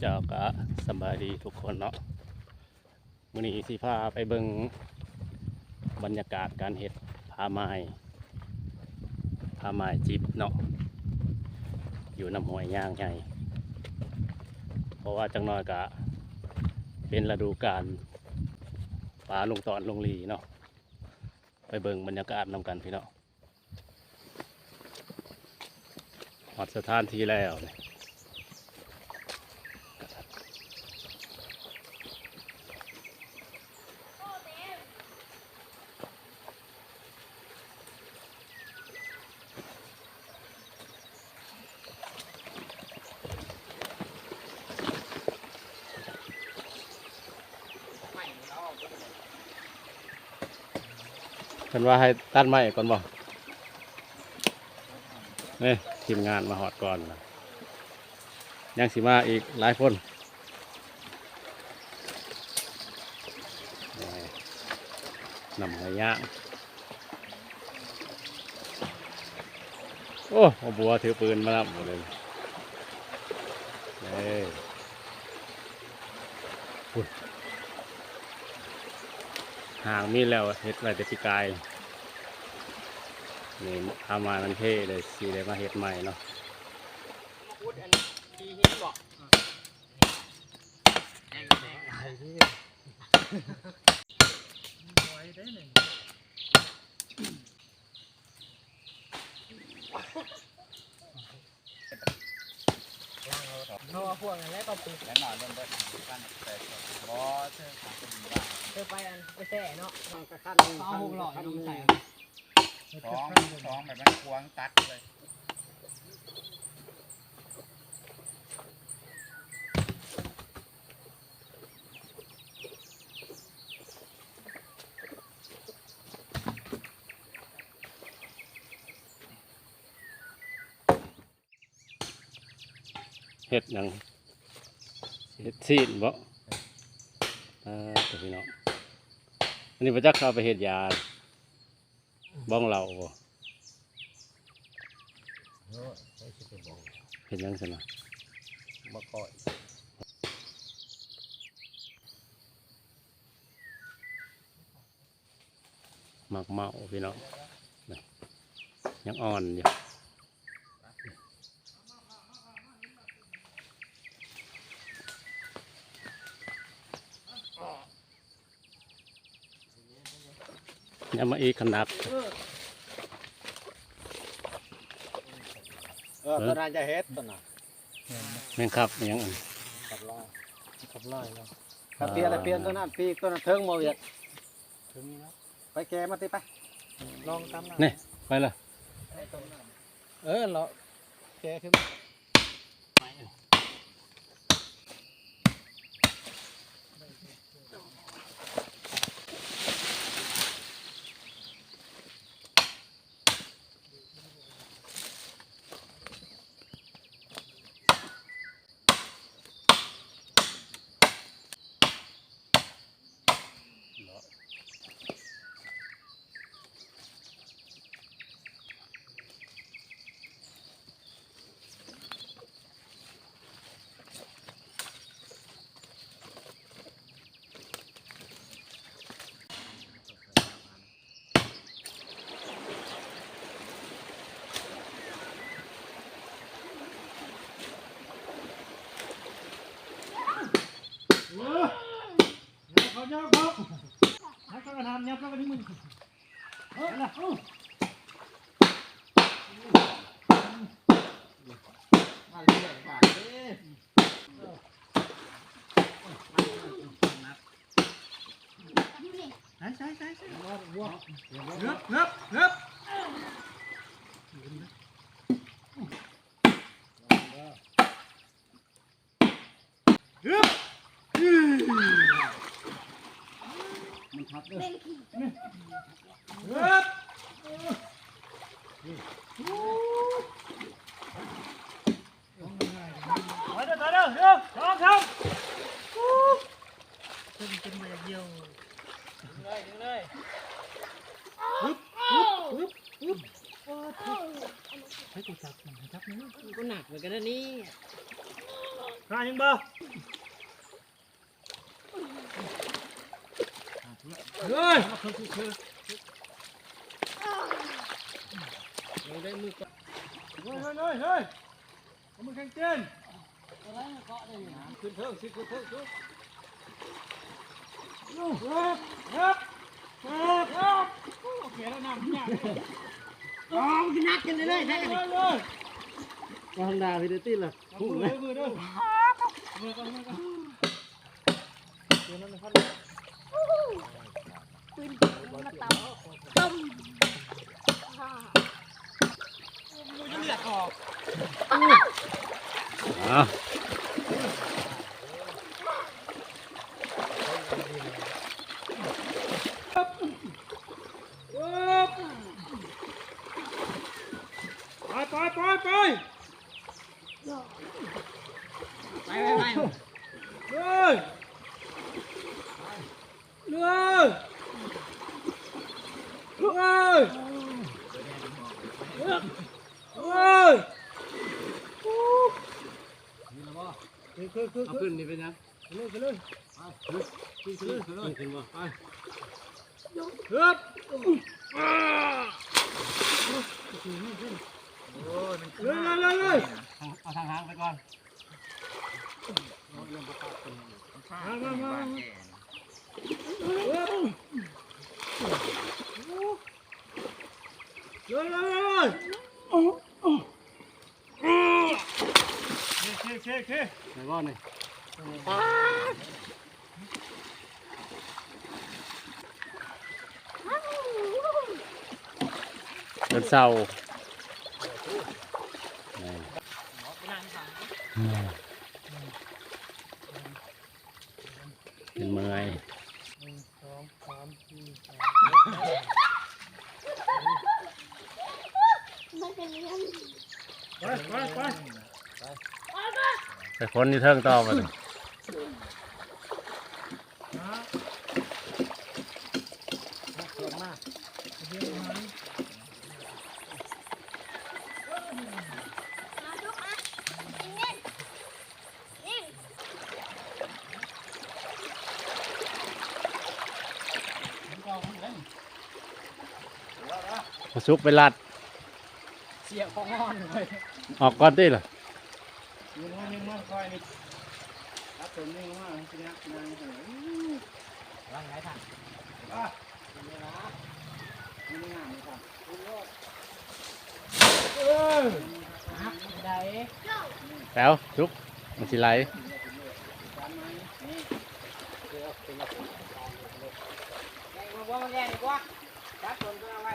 ເຈົ້າ ກະສະບາຍດີທຸກຄົນເນາະ. ມື້ນີ້ຊິພາໄປເບິ່ງບັນຍາກາດການເຮັດຜ້າໝ້າຍ ຜ້າໝ້າຍຈິບເນາະ ຢູ່ນຳຫ້ວຍຍາງໃຫຍ່ ເພາະວ່າຈັກໜ້ອຍກະເປັນລະດູການປາລົງຕອນລົງຫຼີເນາະ. ໄປເບິ່ງບັນຍາກາດນຳກັນພີ່ນ້ອງ. ຮອດສະຖານທີ່ແລ້ວນີ້. ເພິ່ນວ່າໃຫ້ຕັດໄມ້ກ່ອນບໍ່? ນີ້ທີມງານມາຮອດກ່ອນລະ ຍັງຊິມາອີກຫຼາຍຄົນ. ນີ້ ນຳໄມ້ຍ່າງ. ໂອ້ ເອົາບົວຖືປືນມານຳໝົດເລີຍ. ເອີ ພຸ້ນ ຫ້າງມີແລ້ວ ເຮັດໄວ້ແຕ່ປີກາຍ. ນີ້ ທຳມາມັນເພເລີຍ ຊິໄດ້ມາເຮັດໃໝ່ເນາະ. ມາຂຸດອັນທີ່ຫີນບໍ່? ໄຫວໄດ້ນີ້. ເອົາພວກນັ້ນແຫຼະ ປະຕິດ ແລ້ວໜ້ອຍເລີ່ມເບິດ ບໍ່ເຊີງຂາງຄົນວ່າ ເອີ ໄປອັນ ໄປແຊ່ເນາະ ເອົາຫົກຮ້ອຍລົງໃສ່ ສອງ ສອງ ແບບນັ້ນ ຂວາງຕັດເລີຍ. ເຮັດຫຍັງ? ເຮັດຊີ້ນບໍ? ອ່າ ໂຕພີ່ນ້ອງ ອັນນີ້ບໍ່ຈັກເຂົາເອົາໄປເຮັດຢາ ບ້ອງເຫຼົ້າບໍ? ໂອ້ຍ ໃຜຊິໄປບ້ອງ? ເຮັດຫຍັງຊັ້ນນະ? ມາກ້ອຍ. ໝາກເມົາພີ່ນ້ອງ ນີ້ ຍັງອ່ອນຢູ່. ຍັງມາອີກຄັນດັກ. ເອີ ເອີ ຕົວນັ້ນຈະເຮັດຕົວນັ້ນ ແມງຄັບອີ່ຫຍັງອັນ ຄັບລາຍ ຄັບລາຍເນາະ. ຄັບເທຍລະປ່ຽນຕົວນັ້ນ ປີກຕົວນັ້ນເທິງບໍ່ວຽກ ເທິງນີ້ເນາະ. ໄປແກ່ມາຕິ ໄປ ລອງຕຳນະ ນີ້ ໄປລະ. ເອີ ເລາະແກ່ຂຶ້ນ. ເອີ ເອົາເຂົ້າ ເອົາເຂົ້າ ເອົາເຂົ້າກະທານ ຍັບເຂົ້າກະທິບມື. ເອີ ເອົາລະ ເອົາ ມາເລື້ອຍບາດເດ້. ໃສ່ ໃສ່ ໃສ່ ໃສ່ ເຮີບ ເຮີບ ເຮີບ. ຮຶບ ມັນທັບເດີ້ ຮຶບ ໄປເດີ້ ໄປເດີ້ ໜຶ່ງ ສອງ ສາມ ຮຶບ ເຖິງ ເຖິງບໍ່ຢາກຍ່ຽວ ດຶງເລີຍ ດຶງເລີຍ ຮຶບ ຮຶບ ຮຶບ ຮຶບ. ໃຫ້ກູຈັບ ຈັບ ມັນໜັກເໝືອນກັນເດີ້ນີ້. ຫາຍັງບໍ່? ເຮີ້ຍ ເຮີ້ຍ ເຮີ້ຍ ເຮີ້ຍ ເຮີ້ຍ ເອົາມືແຂ້ງຕີນ ຂຶ້ນເທິງຊິ ຂຶ້ນເທິງສຸດ ເອີບ ເອີບ ເອີບ ໂອເຄແລ້ວ ນ້ຳມັນຍາກ ອໍ ມັນໜັກຂຶ້ນເລື້ອຍໆ ເລີຍ ເລີຍ ທາງໜ້າພີ້ເດີຕິລະ ເອົາມືເດີ ເອົາມືເດີ ເອົາມືກ່ອນ ເອົາມືກ່ອນ. ປືນມາຕຳ ຕົ້ມ ເລືອດອອກ ອ້າວ ໄປ ໄປ ໄປ ໄປ. ໄປ ໄປ ໄປ ເຮີ້ຍ ເຮີ້ຍ ເຮີ້ຍ ເຮີ້ຍ ຂຶ້ນ ຂຶ້ນ ຂຶ້ນ ຂຶ້ນ ເອົາຂຶ້ນນີ້ເປັນຫຍັງ? ຂຶ້ນເລີຍ ຂຶ້ນເລີຍ ໄປ ຂຶ້ນ ຂຶ້ນ ຂຶ້ນ ຂຶ້ນ ຂຶ້ນ ຂຶ້ນ ຂຶ້ນ ໄປ ຮຶບ ໂອ້ຍ ມັນ ເລີຍ ເລີຍ ເລີຍ ເລີຍ ທາງ ເອົາທາງຫາງໄປກ່ອນ ມາ ມາ ມາ ມາ ຮຶບ ເລີຍ ເລີຍ ເລີຍ ເລີຍ ໂອ້ ໂອ້ ໂອ້ ເຄ ເຄ ເຄ ໄດ້ບໍ່ນີ້? ເດີນເສົາ ເປັນເມື່ອຍ ໜຶ່ງ ສອງ ສາມ ສີ່ ຫ້າ ໄປ ໄປ ໄປ ໄປ ໄປຄົນຢູ່ເທິງຕໍ່ບັດນີ້ ມາສຸກໄປລັດ ເສຍຂອງງອນເວີຍ ອອກກ່ອນຕິລະ ຍິງມາ ຍິງມາ ຄ່ອຍນີ້ ຮັບຕົວນີ້ມາ ມັນຊິຍັກນາງ ລັງໄດ້ທັນ ອ່າ ເປັນເວລາ ນີ້ງາມເລີຍ ເອີ ຮັກໄດ້ ແລ້ວ ສຸກ ມັນຊິໄຫຼ ແກງມາບໍ່ ແກງດີກວ່າ ຈັບຕົນຕົວໄວ້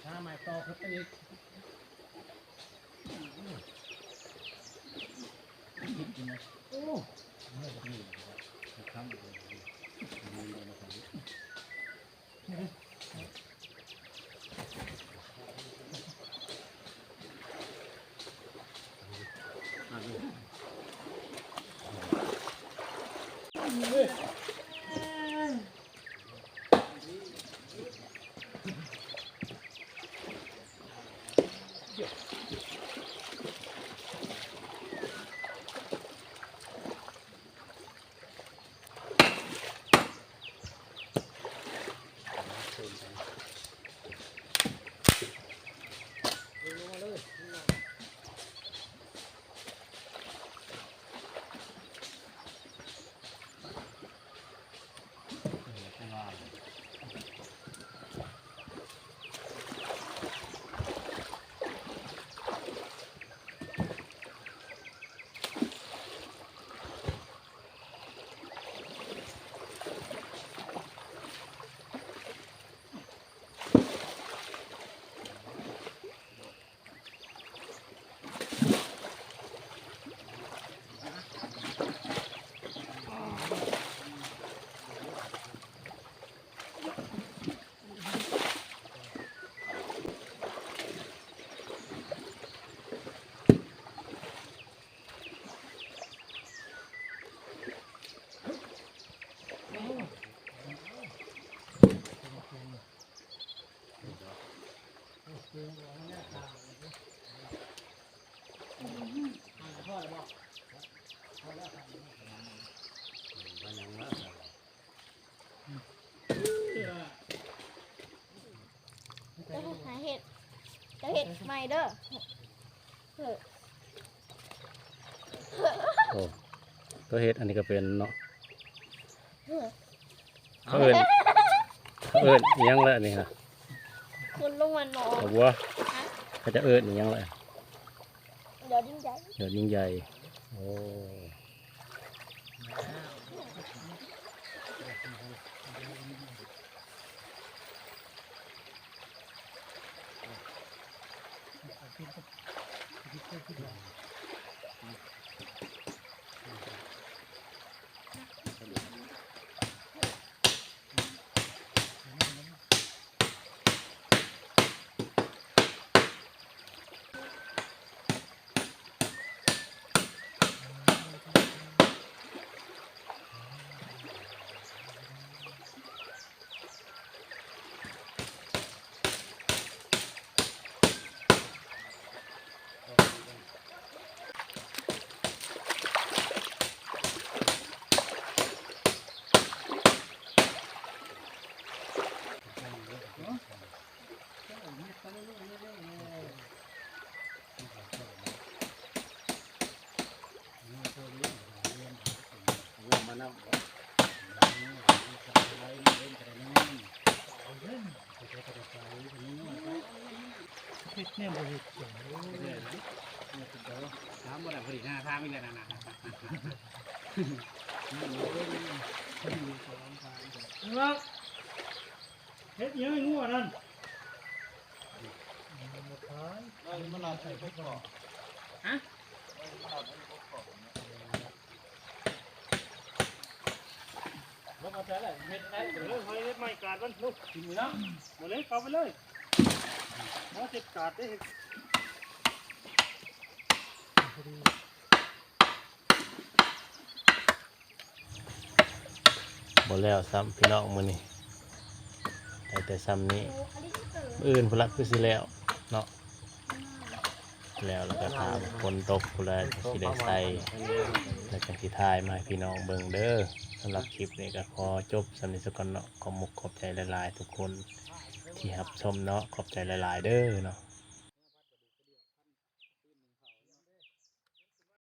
ຫາໄມ້ຕໍ່ຂຶ້ນໄປອີກ. เจ้าหาเฮ็ด เจ้าเฮ็ดใหม่เด้อ เฮ้อ โอ้ ก็เฮ็ดอันนี้ก็เป็นเนาะ เฮ้อ เขาเอิ้น เขาเอิ้นอิหยังละอันนี้ฮะ คนลงมานอน เอาบัว ฮะ เขาจะเอิ้นอิหยังละ ยอดยิ่งใหญ่ ยอดยิ่งใหญ่ โอ้ เฮ็ดแนวบ่เฮ็ด ถามบ่ได้ พอดีหน้าทางอีกแล้วนั่นน่ะ เฮ็ดอิหยังให้งัวนั่น ฮะ ลงมาใส่แล้ว เฮ็ดได้เลย เฮ็ดไม้กาดมัน ลูก กินอยู่แล้ว หมดเลย เข้าไปเลย หมอเจ็บกาดเด้ บ่แล้วซ้ำพี่น้องมื้อนี้ ได้แต่ซ้ำนี้ มื้ออื่นพุ้นละคือสิแล้วเนาะ แล้ว แล้วก็ถ้าฝนตกพุ้นละสิได้ใส่ แล้วจั่งสิถ่ายมาให้พี่น้องเบิ่งเด้อ สำหรับคลิปนี้ก็ขอจบส่ำนี้ซะก่อนเนาะ ขอบมุกขอบใจหลายๆ ทุกคนที่รับชมเนาะ ขอบใจหลายๆ เด้อเนาะ